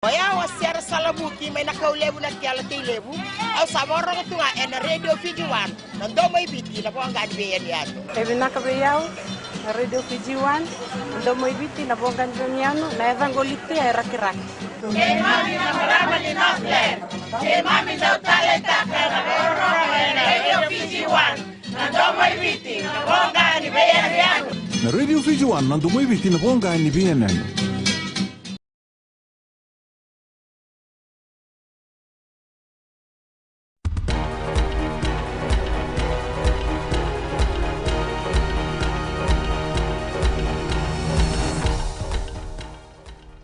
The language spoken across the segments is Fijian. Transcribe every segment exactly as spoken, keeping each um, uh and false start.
O yau o Sera Salavuki mai na Kaulevu na Kela Teilevu. Au sa vakarorogo tu ga ena Radio Fiji One, na domo i Viti, na voqa ni veiyanuyanu. E vinaka vei au na Radio Fiji One, na domo i Viti, na voqa ni veiyanuyanu, na yacaqu o Litia e Rakiraki. Keimami na marama ni Northland, keimami dau taleitaka na vakarorogo ena Radio Fiji One, na domo i Viti, na voqa ni veiyanuyanu. Na Radio Fiji One, na domo i Viti, na voqa ni veiyanuyanu.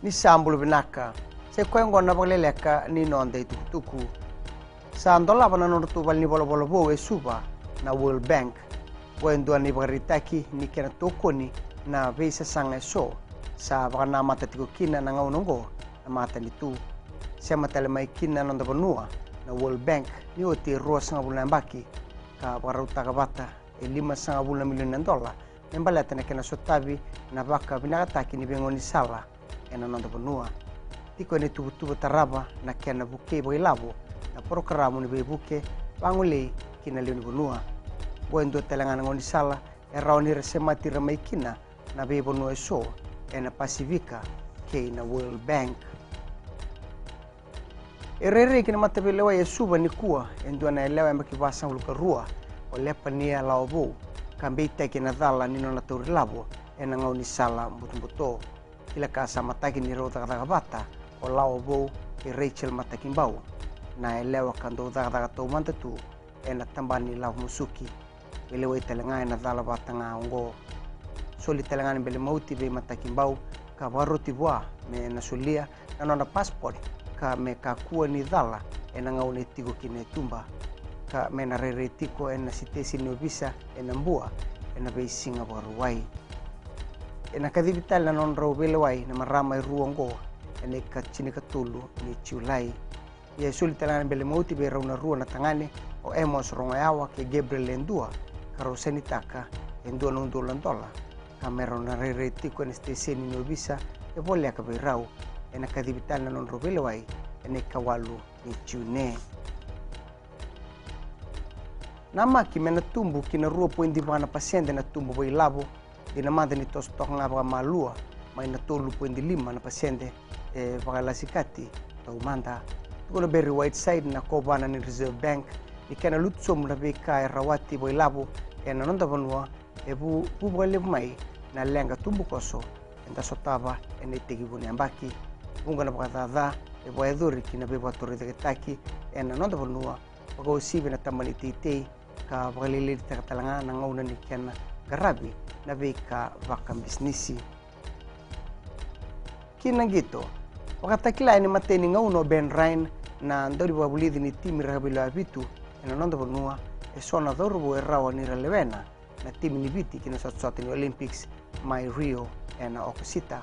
Ni sa bula vinaka. Sa i koya oqo na vakaleleka ni noda itukutuku. Sa dolava na nodratou valenivolavola vou e Suva na World Bank. Oqo e dua na ivakaraitaki ni kena tokoni na veisasaga eso. Sa vakanamata tiko kina na gauna oqo na matanitu. Sema tale mai kina na noda vanua na World Bank ni oti e ruasagavulu na yabaki, ka vakarautaka vata e limasagavulu na milioni na dola me baleta na kena sotavi na vakavinakataki ni veigaunisala ena noda vanua. Tiko ena ituvatuva tarava na kena vukei vakailavo na porokaramu ni veivuke vagolei ki na lewe ni vanua. Oqo e dua tale ga na gaunisala e rawa ni ra semati ira mai kina na veivanua eso ena Pasifika kei na World Bank. E rairai ki na mataveilewai e Suva nikua e dua na yalewa yabaki vasagavulu ka rua, o Lepania Lawavou, ka beitaki ena cala ni nona tauri lavo ena gaunisala butobuto. Kila ka sa mataki ni rau cakacaka vata o Lawavou kei Rachel Matakibau, na yalewa ka dau cakacaka taumada tu ena tabana ni lavo musuki. Veilewai tale ga ena cala vata ga oqo. Soli tale ga na bele mauti vei Matakibau ka vakaroti vua me na solia na nona passport ka me kakua ni cala ena gauna e tiko kina e tuba, ka me na rairai tiko ena siteseni ni ovisa e Nabua ena veisiga Vakarauwai. Ena kacivi tale na nodrau veilewai na marama e rua oqo ena ikatinikatolu ni Julai. Ia e soli tale ga na bele mauti vei rau na rua na tagane, o Amos Rogoyawa kei Gabriel Ledua, ka rau sainitaka e dua na udolu na dola, ka me rau na rairai tiko ena siteseni ni ovisa e voleka vei rau. Ena kacivi tale na nodrau veilewai ena ikawalu ni June. Namaki me na tubu ki na rua poidi va na pasede na tubu vakailavo dina mada ni toso toka ga vakamalua mai na tolu poidi lima na pasede e vakalasikati taumada. Tukuna o Barry Whiteside, na kovana ni Reserve Bank, ni kena lutu sobu na veika e rawati vakailavo ena noda vanua e vu, vu vakalevu mai na leqa tubukoso eda sotava ena itekivu ni yabaki. Vuqa na vakacaca e vakayacori ki na veivakatorocaketaki ena noda vanua, vakauasivi na taba ni teitei, ka vakalailaitaka tale ga na gauna ni kena qaravi na veika vakabisinisi. Ki na qito, vakatakila yani matai ni gauna o Ben Ryan, na daunivakavulici ni timi rakavi lewe vitu ena noda vanua, eso na cauravou e rawa ni ra lewena na timi ni Viti ki na sotasota ni Olympics mai Rio ena Okosita.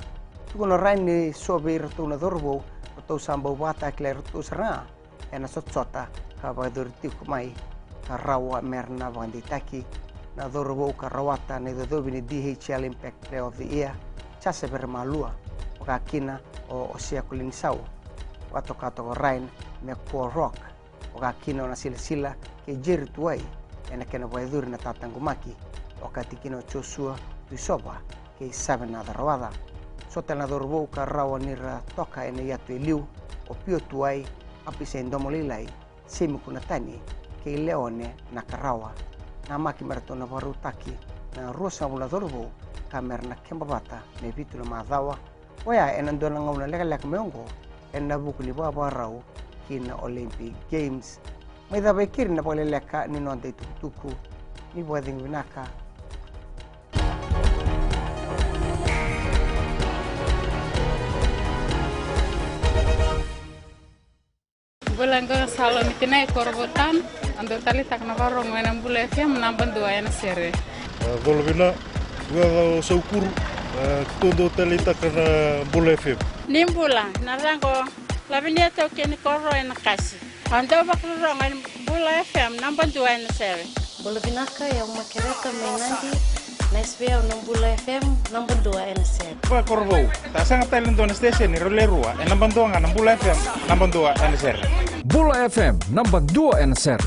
Tukuna o Ryan ni so vei iratou na cauravou ratou sa bau vakatakila iratou sara ga ena sotasota ka vakayacori tiko mai ka rawa me ra na vakadeitaki. Na cauravou ka rawata na icocovi ni D H L Impact Player of the Year, Jasa Veremalua, vaka kina o Osea Kolinisau, vakatokatoka o Ryan me Core Rock, vaka kina o Nasilasila kei Jerry Tuwai ena kena vakayacori na tataqomaki, okati kina o Joshua Tuisova kei Savenaca Rawaca. So tale na cauravou ka rawa ni ra toka ena iyatu e liu, o Pio Tuwai, Apisai Domolailai, Semi Kunatani kei Leone Nakarawa. Namaki me ratou na vakarautaki na ruasagavulu na cauravou ka me ra na keba vata me vitu na macawa, oya ena dua na gauna lekaleka mai oqo ena vuku ni vakavakarau ki na Olympic Games. Mai cava e keri na vakaleleka ni noda itukutuku. Ni vakacegu vinaka. Bula, qo na Salomi Tinai, Korovou Town. Au dau taleitaka na vakarorogo ena Bula F M, naba dua ena sere. A, bula vinaka, au Saukuru, a, keitou dau taleitaka na Bula F M. Ni bula, na yacaqu o Lavinia Taukei ni Koro ena Kasi. Au dau vakarorogo ena Bula F M, naba dua ena sere. Bula vinaka, o yau Makereta mai Nadi. Nice vei au na Bula F M, naba dua ena sere. Vakakorovou, sa sega tale ni dua na station ni rau le rua, e naba dua ga na Bula F M, naba dua ena sere. Bula F M, naba dua ena sere.